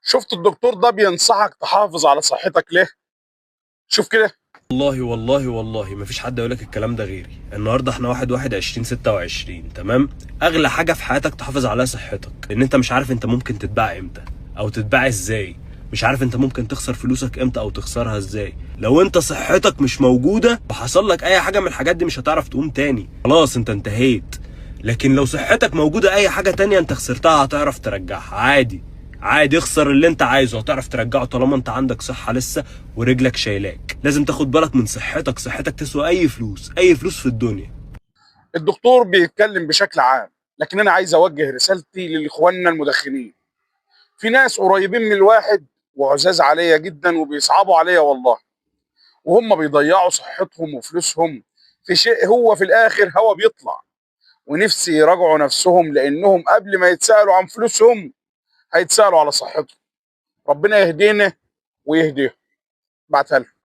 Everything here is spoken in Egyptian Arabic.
شفت الدكتور ده بينصحك تحافظ على صحتك ليه؟ شوف كده. والله والله والله مفيش حد يقول لك الكلام ده غيري. النهارده احنا 1/1/2026، تمام؟ اغلى حاجة في حياتك تحافظ عليها صحتك، لان انت مش عارف انت ممكن تتباع امتى او تتباع ازاي، مش عارف انت ممكن تخسر فلوسك امتى او تخسرها ازاي. لو انت صحتك مش موجودة وحصل لك اي حاجة من الحاجات دي مش هتعرف تقوم تاني، خلاص انت انتهيت. لكن لو صحتك موجودة اي حاجة تانية انت خسرتها هتعرف ترجعها عادي عادي. اخسر اللي انت عايزه هتعرف ترجعه طالما انت عندك صحة لسه ورجلك شايلاك. لازم تاخد بالك من صحتك، صحتك تسوى اي فلوس، اي فلوس في الدنيا. الدكتور بيتكلم بشكل عام، لكن انا عايز اوجه رسالتي للاخواننا المدخنين. في ناس قريبين من الواحد وعزاز عليا جدا وبيصعبوا عليا والله، وهم بيضيعوا صحتهم وفلوسهم في شيء هو في الاخر هوا بيطلع. ونفسي يراجعوا نفسهم، لانهم قبل ما يتسالوا عن فلوسهم هيتسالوا على صحتهم. ربنا يهدينا ويهديهم. بعتها لهم.